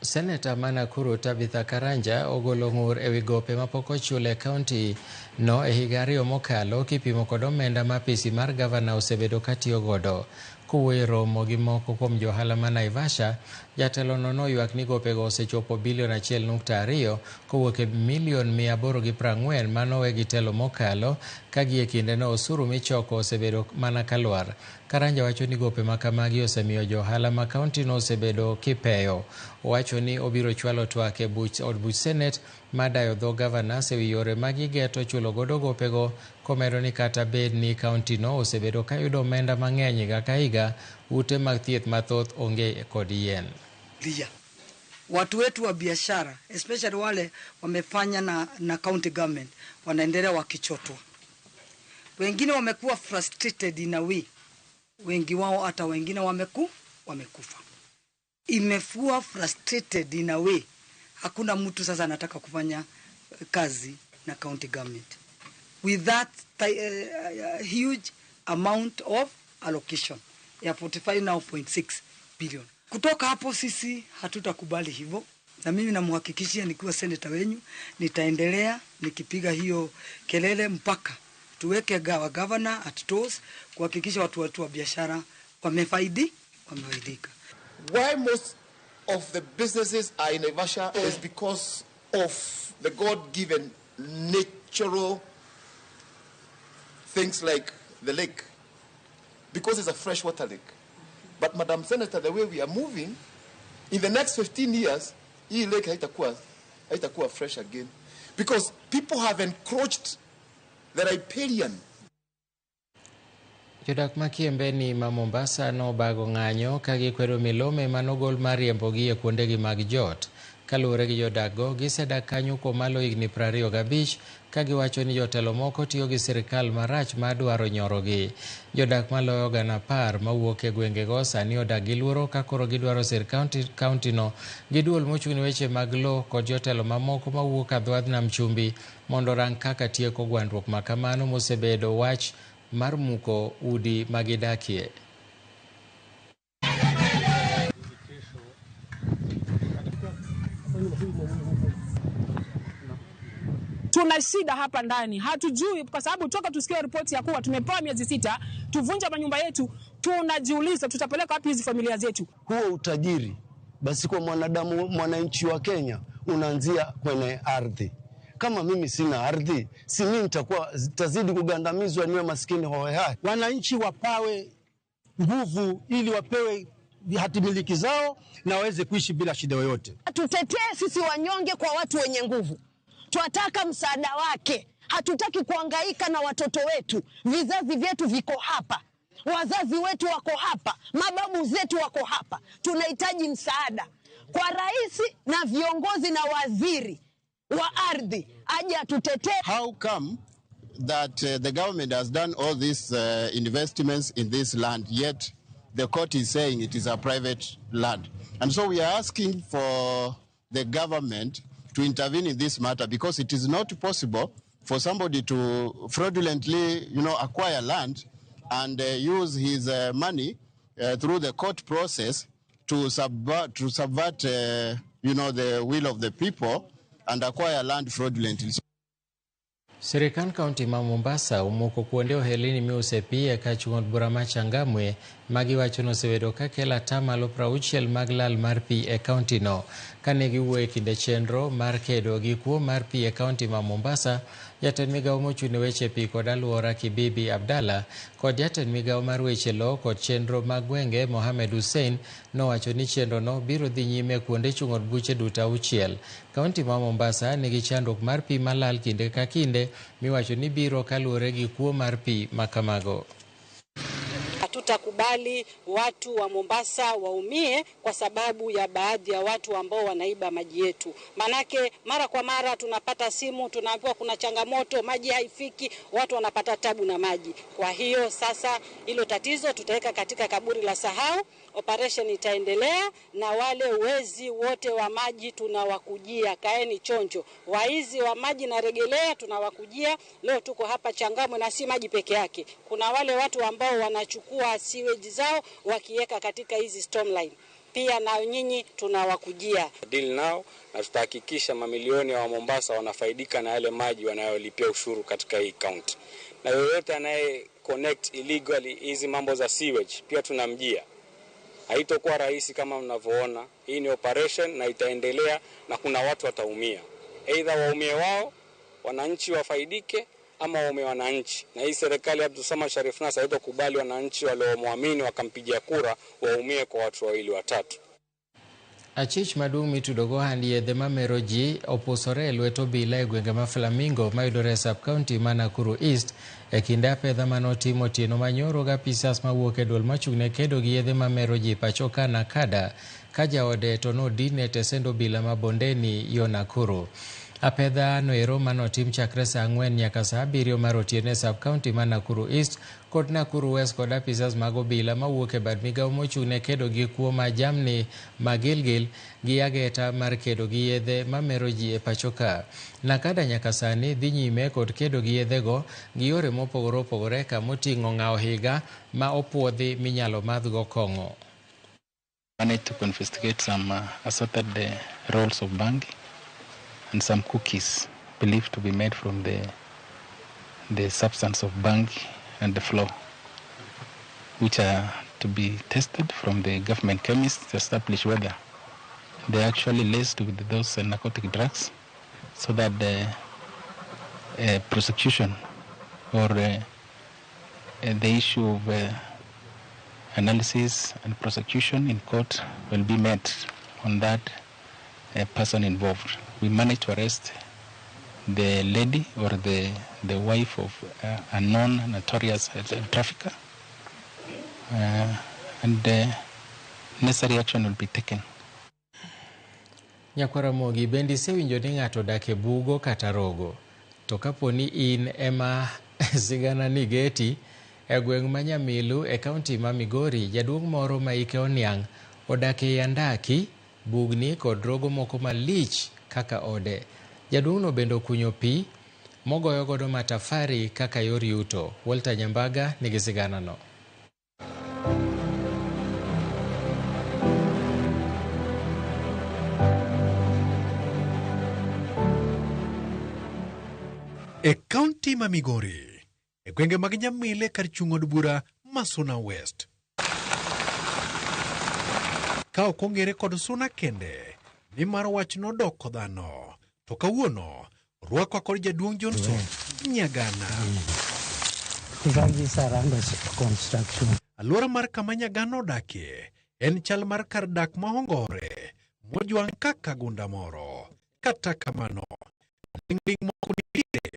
Seneta ma Nakuru Tabitha Karanja ogolo ng'ur ewi gope mapok ochul e kaunti no e higa 2 mokalo kipimo kod omenda ma apisi mar gavana osebedo katiyo godo. Kowuoyo e romo gi moko kuom johala ma Naivasha, jatelono noywak ni gopego osechopo bilion 1.2 kowuok e milion 840 manowe gi telo mokalo ka gie kindeno osuru michoko osebedo mana kalwar. Karanja wacho ni gope ma kamagi osemiyo johala ma kauntino osebedo kipeyo. Owacho ni obiro chwalo twak e od buch Senet madayo dho gavanas ewi yore ma gigeto chulo godo gopego, komedo ni kata bed ni kauntino osebedo kayudo omenda mang'eny higa ka higa, ute mag thieth mathoth onge kod yien. Watu wetu wa biashara especially wale wamefanya na county government wanaendelea wakichotwa. Wengine wamekuwa frustrated in a way. Wengi wao hata wengine wamekufa. Imekuwa frustrated in a way. Hakuna mtu sasa anataka kufanya kazi na county government. With that huge amount of allocation ya 45.6 billion. Kutoka hapo sisi hatutakubali hivyo, na mimi namhakikishia nikiwa senator wenyu nitaendelea nikipiga hiyo kelele mpaka tuweke governor at toes kuhakikisha watu wa biashara wamefaidika. Why most of the businesses are in Naivasha is because of the God-given natural things like the lake, because it's a freshwater lake. But Madam Senator, the way we are moving, in the next 15 years, hii lake haitakuwa fresh again, because people have encroached the riparian. Jodak ma Kiembeni ma Mombasa nobago ng'anyo ka gikwedo milome manogol mar riembogi e kuondegi mag jot. Kaluwore gi jodakgo, gisedak kanyo kuom malo higni 25 ka giwacho ni jotelo moko tiyo gi sirikal marach mar dwaro nyorogi. Jodak maloyo 10,000 mawuok e gwengego sani odak gi luoro ka koro gidwaro sirkand kauntino gi duol mochung' ne weche mag lowo kod jotelo mamoko mawuok adhwadh nam chumbi mondo orang kaka tieko gwandruok makamano mosebedo wach mar muko udi magidakie. Tuna shida hapa ndani, hatujui kwa sababu toka tusikie ripoti ya kuwa tumepewa miezi 6 tuvunja manyumba yetu, tunajiuliza tutapeleka wapi hizi familia zetu. Huo utajiri basi kwa mwanadamu, mwananchi wa Kenya unaanzia kwenye ardhi. Kama mimi sina ardhi, si mimi nitakuwa tazidi kugandamizwa niwe maskini hohehahe. Wananchi wapawe nguvu ili wapewe hatimiliki zao na waweze kuishi bila shida yoyote. Tutetee sisi wanyonge kwa watu wenye nguvu. Twataka msaada wake. Hatutaki kuhangaika na watoto wetu. Vizazi vyetu viko hapa. Wazazi wetu wako hapa. Mababu zetu wako hapa. Tunahitaji msaada kwa rais na viongozi na waziri wa ardhi aje atutetee. How come that the government has done all these investments in this land, yet the court is saying it is a private land? And so we are asking for the government to intervene in this matter, because it is not possible for somebody to fraudulently, acquire land and use his money through the court process to subvert, the will of the people and acquire land fraudulently. Sirikand kaunti ma Mombasa omoko kuonde ohelni miuse pi e kach od bura ma Changamwe magiwacho nosebedo ka kelo atamalo 60 mag lal mar pi e kaunti no. Kane giwuoyo e kinde chenro mar kedo gi kuo mar pi e kaunti ma Mombasa, jatend migawo mochung' ne weche pi kod alwora Kibibi Abdalla kod jatend migawo mar weche lowo kod chenro mag gwenge Mohamed Hussein nowacho ni chenrono biro dhi nyime kuonde chung' od buche duto 6. Kaunti ma Mombasa nigi chandruok mar pi malal kinde ka kinde miwacho ni biro kaluwore gi kuo mar pi makamago. Hatutakubali watu wa Mombasa waumie kwa sababu ya baadhi ya watu ambao wanaiba maji yetu. Manake mara kwa mara tunapata simu, tunaambiwa kuna changamoto, maji haifiki, watu wanapata tabu na maji. Kwa hiyo sasa hilo tatizo tutaweka katika kaburi la sahau, operation itaendelea na wale wezi wote wa maji tunawakujia, kaeni chonjo. Waizi wa maji na regelea tunawakujia. Leo tuko hapa Changamwe na si maji peke yake. Kuna wale watu ambao wanachukua sewage zao wakiweka katika hizi stormline. Pia na nyinyi tunawakujia. Deal now na tutahakikisha mamilioni wa Mombasa wanafaidika na yale maji wanayolipia ushuru katika hii county. Na yoyote anaye connect illegally hizi mambo za sewage pia tunamjia. Haitokuwa rahisi kama mnavyoona. Hii ni operation na itaendelea na kuna watu wataumia. Either waumie wao, wananchi wafaidike, ama waume wananchi. Na hii serikali Abdulswamad Sharif Nassir haitokubali wananchi waliomwamini wakampigia kura waumie kwa watu wawili watatu. Achich maduong' mitudo go ohand yedhe mamero ji opusore e lwet obila e gwenge ma Flamingo mayudore e sub-county ma Nakuru East e kinde apedha mane otim otieno manyoro gi apisas mawuok e duol mochung'ne kedo gi yedhe mamero ji pacho ka Nakada ka jaode to nodin e tesend obila ma Bondeni yo Nakuru. Apedha noero manotim chakre saa 4 nyaka saa 7 mar otieno e sub-county ma Nakuru East kod Nakuru West kod apisas mag obila mawuok e bad migawo mochung'ne kedo gi kuo ma jamni ma Gilgil gi ageta mar kedo gi yedhe mamero ji e pacho ka. Nakada nyaka sani dhi nyime kod kedo gi yedhego gi yore mopogore opogore kamoting'o ng'awo higa ma opuodhi minyalo madhgo kong'o. Managed to confiscate some assorted rolls of bangi and some cookies believed to be made from the substance of bangi and the flour, which are to be tested from the government chemists to establish whether they are actually laced with those narcotic drugs, so that the prosecution or the issue of analysis and prosecution in court will be met on that person involved. We managed to arrest the lady or the wife of a known notorious trafficker, and necessary action will be taken. Nyakwaramogi bende isewinjo ni ng'ato odak e bugo kata rogo. To kapo ni in ema sigana ni geti e gweng' ma Nyamilu e kaunti ma Migori, jaduong' moro ma ike oniang' odak e andaki, bugni kod rogo moko malich kaka ode. Jaduong'no bende okunyo pi mogoyo godo matafari kaka yor yuto. Walter Nyambaga nigi siganano. E kaunti ma Migori, e gwenge mag Nyamile kar chung' od bura ma Suna West. Ka ok ong'ere kod Suna kende, nimar wach nodoko dhano, to kawuono rwakwa kod jaduong' Johnson Nyagana. Alwora mar kama Nyagana odakie en chal mar kar dak ma ongore mojwang' kaka gunda moro. Kata kamano, ling'ling' moko nitiere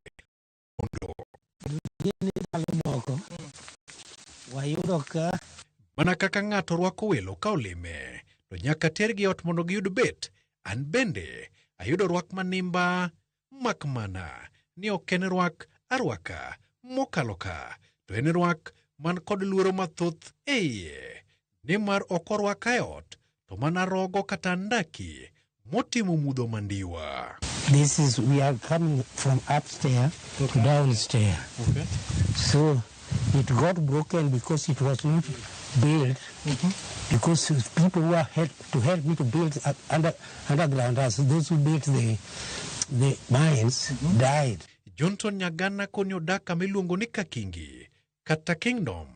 mondo ndalo moko wayudo ka mana kaka ng'ato rwako welo ka olime to nyaka tergi ot mondo giyud bet. An bende ayudo rwak manimba, mak mana ni ok en rwak arwaka mokalo ka, to en rwak man kod luoro mathoth e iye, nimar ok orwaka e ot to mana rogo kata andaki motimo mudho mandiwa. This is, we are coming from upstairs to downstairs. So it got broken because it was not built, because people who are help, to help me to build underground, as those who built the mines died. Johnson Nyagana koni odak kama iluongo ni Kakingi kata Kingdom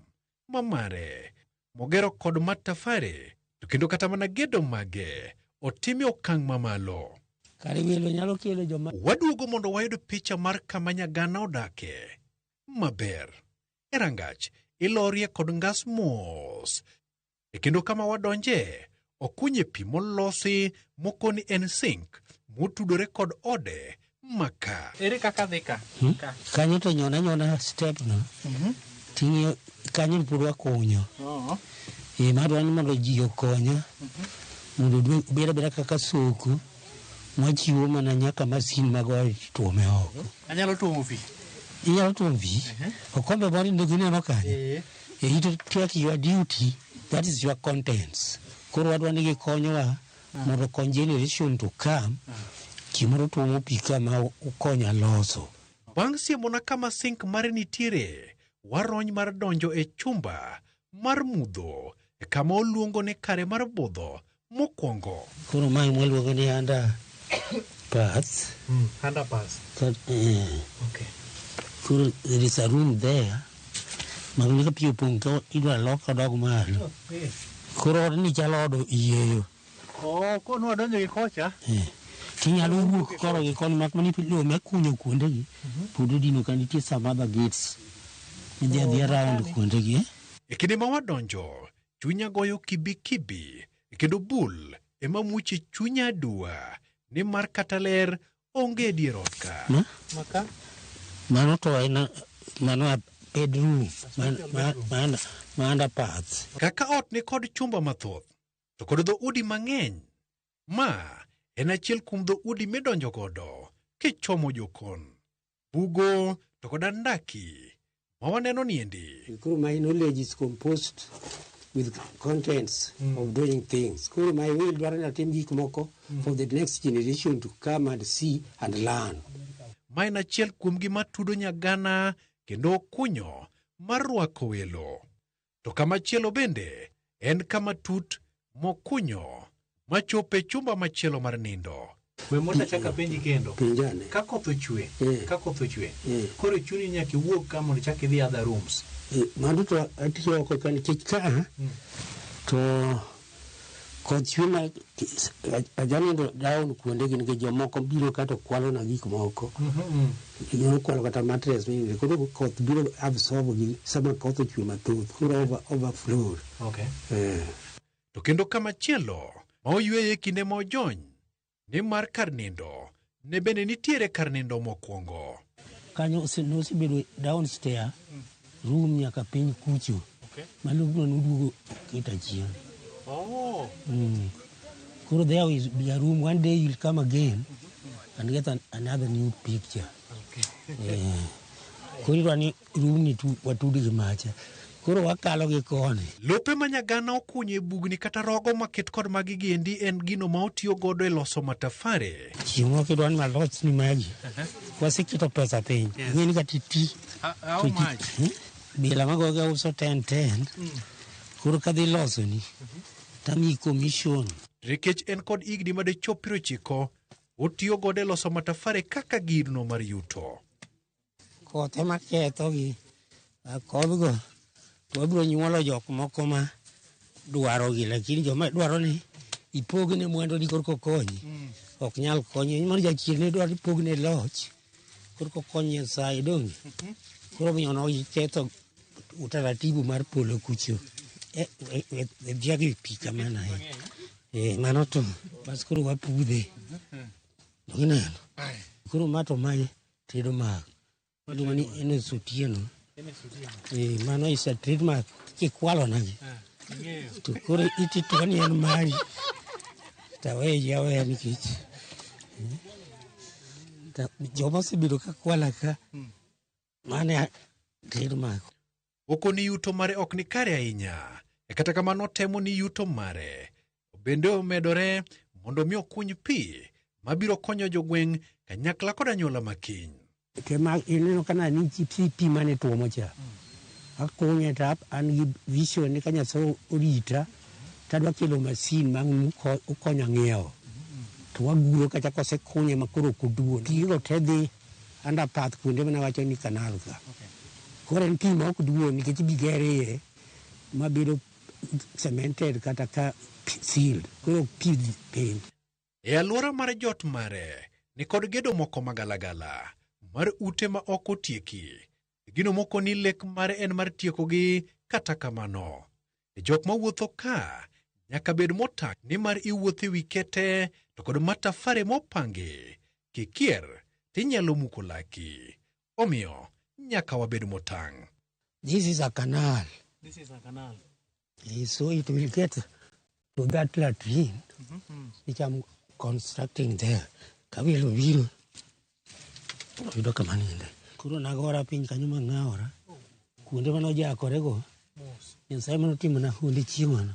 mamare mogero kod matafare to kendo kata mana gedo mage otime okang' mamalo. Kare welo nyalo kelo joma Waduogo mondo wayud picha mar kama Nyagana odake maber. E rangach ilorie kod ngas mos. E kendo kama wadonje okunye pi molosi mokoni en sink motudore kod ode maka. Ere kaka dhi ka? Ka. Kanyo to nyona nyona step no. Ting'iyo kanyo pod wakunyo. E madwa ni mondo ji okonya mondo obed abeda kaka soko machiwo mana nyaka masin magoyo tuome oko. Anyalo tuomo pi. Inyalo tuomo pi. Okombe moro gineno kanyo. E ito take your duty, that is your contents. Koro wadwa ni gikonyowa mondo okony generation to come. Gimoro tuomo pi ka ma ukonya loso. Bang' siemona kama sink mare nitiere, warony mar donjo e chumba mar mudho e kama oluongo ni kare mar budho mokwongo. Koro mae mwaluongo ni under pass. Under pass. Koro there is a room there. Magni ka pi opong' to idwa lok odog malo. Koro odni chalo od oyieyo. Oh, kono wadonjo gi kocha. Tinyalo wuok koro gi koni mak mana lowo mekunyo kuondegi. Pod odino ka nitie some other gates. Idhi adhiya round kuondegi. E kinde ma wadonjo, chunya goyo kibi kibi kendo bul ema muche chunya aduwa nimar kata ler onge e dier ot ka. Ma? Maka? Mano to en mano a bedroom ma underpath. Kaka ot ni kod chumba mathoth to kod dhoudi mang'eny, ma en achiel kuom dhoudi midonjo godo kichomo jokon, bugo to kod andaki ma waneno niendi. Koro my knowledge is composed with contents of doing things. Koro my will dwaro ni atim gik moko for the next generation to come and see and learn. Ma en achiel kuom gima tudo nyagana kendo okunyo mar rwako welo. To kamachielo bende en kama tut mokunyo machopo e chumba machielo mar nindo. We mondo achak apenji kendo. Penjane. Ka koth ochwe, ka koth ochwe, koro chuni nyaka iwuog ka mondo ichak idhi other rooms. Mano to atiyo oko ka nikech ka to koth chwe ma ajanindo down kuonde gi nikech jomoko biro ka to kwalo na gik moko. Ginyalo kwalo kata mattress mininde. Koro koth biro absorb gi sama koth ochwe mathoth. Koro overflow. Okay. To kendo kamachielo ma oyweye kinde ma ojony nimar kar nindo ne bende nitiere kar nindo mokwongo. Kanyo nosebedo downstairs room nyaka piny kucho. Mano noduogo keto achien. Oh. Koro there will be a room. One day you'll come again and get another new picture. Koro idwa ni room ni watud gi macha. Koro wakalo gi koni. Lope ma Nyagana okunyo e bugni kata rogo maket kod magi giendi en gino ma otiyo godo e loso matafare. Chieng' moro kidwa ni malos ni magi, waseketo pesa piny. Ing'e ni kata iti. How much? Bila magoge uso 10-10. Koro kadhi loso ni, tamiyi commission. Nikech en kod higni madichop 90, otiyo godo e loso matafare kaka gino mar yuto. Koth ema kethogi. Kodhgo to wabiro nyuolo jok moko ma dwarogi, lakini joma dwaro ni ipogne mwandu ni korka okonyi. Ok nyal konyi. Mano jachien ne dwaro ni ipogne loch korka okony Nyasaye donge. Koro omiyo noketho utaratibu mar polo kucho. Dhiagi pi kamano. Mano to bas koro wapudhe. Ineno? Koro ma to mae tedo mak. Iluongo ni Enes Otieno. Mano is a trademark kikwalo nagi. To koro ititwa ni en mari. Taweyi aweya nikech. Joma osebedo ka kwala ka, mano trademark. Okoni yuto mare ok ni kare ahinya. E kata kamano otemo ni yuto mare bende omedore mondo mi okuny pi mabiro konyo jogweng' kanyakla kod anyuola makiny. Tema ineno ka nani pi mane tuomo cha. Akunye to an gi vision ni ka Nyasaye orita tadwa kelo masin ma okonya ng'iewo. To waguro kacha kosekunye ma koro ok oduon. Pigo te dhi underpath kuonde mane awacho ni kanal ka. Koro en pi ma ok duon nikech ibi ger iye mabedo cemented kata ka sealed. Koro pi dhi piny. E alwora mar jot mare ni kod gedo moko magalagala mar ute ma ok otieki. Gino moko ni lek mare en mar tiekogi kata kamano. Jok mawuotho ka nyaka bed motang' nimar iwuotho e wi kete to kod matafare mopangi. Kikier tinyalo muko laki. Omiyo nyaka wabed motang'. This is a canal. This is a canal. So it will get to that latrine which I'm constructing there. Kawilo biro yudo kama ninde. Koro nagora piny kanyo mang'awora. Kuonde mane ojakorego, Nyasaye manotimona honde chieng'ono.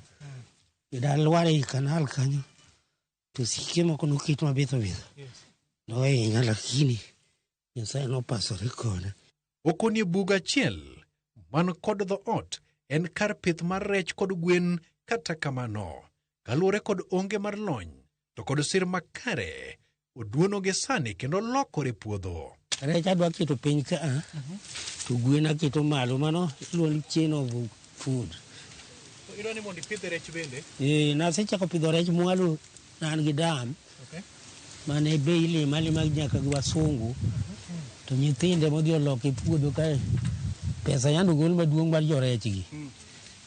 Dalwar ei kanal kanyo. To sike moko noket mabitho bitho. Nohinya lakini Nyasaye nopasore koda. Okoni bug achiel man kod dhoot en kar pith mar rech kod gwen kata kamano kaluwore kod onge mar lony to kod sir makare oduono gi sani kendo lokore puodho. Rech adwa keto piny ka to gwen aketo malo mano iluongo ni chain of food. Idwa ni mondo ipidh rech bende? Nasechako pidho rech mwalo ne an gi dam mane be ilimo alima nyaka gi wasungu to nyithinde modhi oloko e puodho kae pesa yande ogol maduong' mar jorech gi.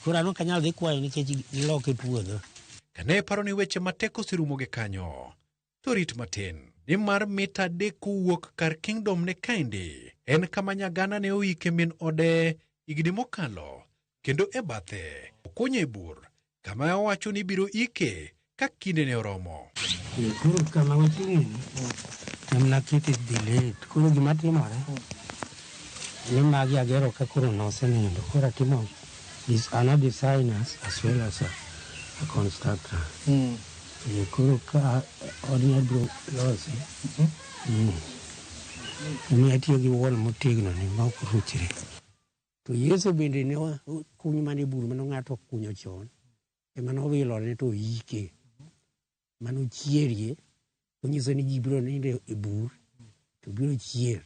Koro an ok anyal dhi kwayo nikech giloko e puodho. Kane paro ni weche matek oserumo gi kanyo, to rit matin nimar mita 3 kowuok kar Kingdom ne kaendi en kama Nyagana ne oike min ode higni mokalo kendo e bathe okunyo e bur kama owacho ni biro ike ka kinde ne oromo. Koro kama wachung'e ni ema nakete delete. Koro gima timore ni magi agero ka koro nosenindo. Koro atimo an a designer as well as a constructor. Koro ka odni abiro lose. Omiyo atiyo gi wall motegno ni ma ok ruchre. To Yesu bende ne kuny mana e bur mane ng'ato okunyo chon. Ema nowilore to oike. Mano chierie, onyiso ni ji biro nindo e bur, to biro chier.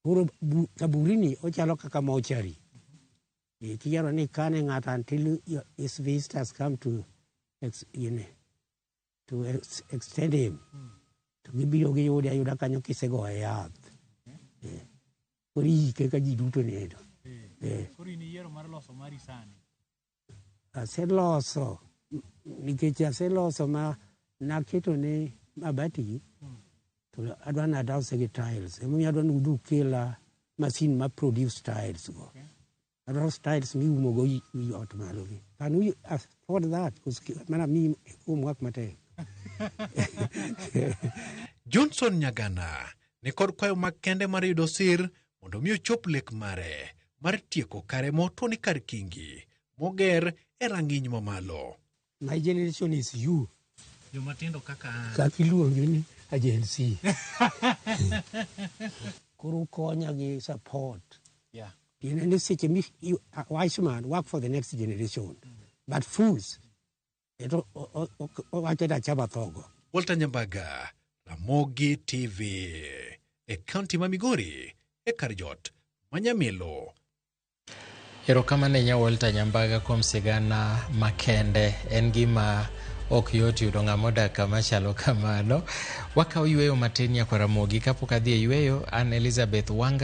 Koro kaburini ochalo kaka mochari. Kiyiero ni ikane ng'ato until his visitors come to to extend him. To gibiro giyude ayuda kanyo kisegoye yath. Koro iike ka ji duto nindo. Koro in iyiero mar loso mari sani. Aseloso nikech aseloso ma naketo ne mabati to adwa ni adause gi tiles. Emomiyo adwa ni udhi ukela masin ma produce tiles go. Adwaro tiles miumo go wi ot malo gi. Can we afford that? Mana mi homework matek. Johnson Nyagana ni kod kwayo makende mar yudo sir mondo mi ochop lek mare mar tieko kare motwo ni kar Kingi moger e rang'iny mamalo. My generation is you. Jomatindo kaka an. Kaka iluongi ni agency. Koro konya gi support. Tiende ni seche mi a wise man work for the next generation. But fools, eto owacho ni achama thogo. Walter Nyambaga, Ramogi TV, e kaunti ma Migori, e kar jot ma Nyamilo. Erokamano ahinya Walter Nyambaga kuom sigana makende. En gima ok yot yudo ng'ama odak kama chalo kamano. Wakawo yueyo matin nyakwa Ramogi kapok adhi e yueyo. An Elizabeth Wanga.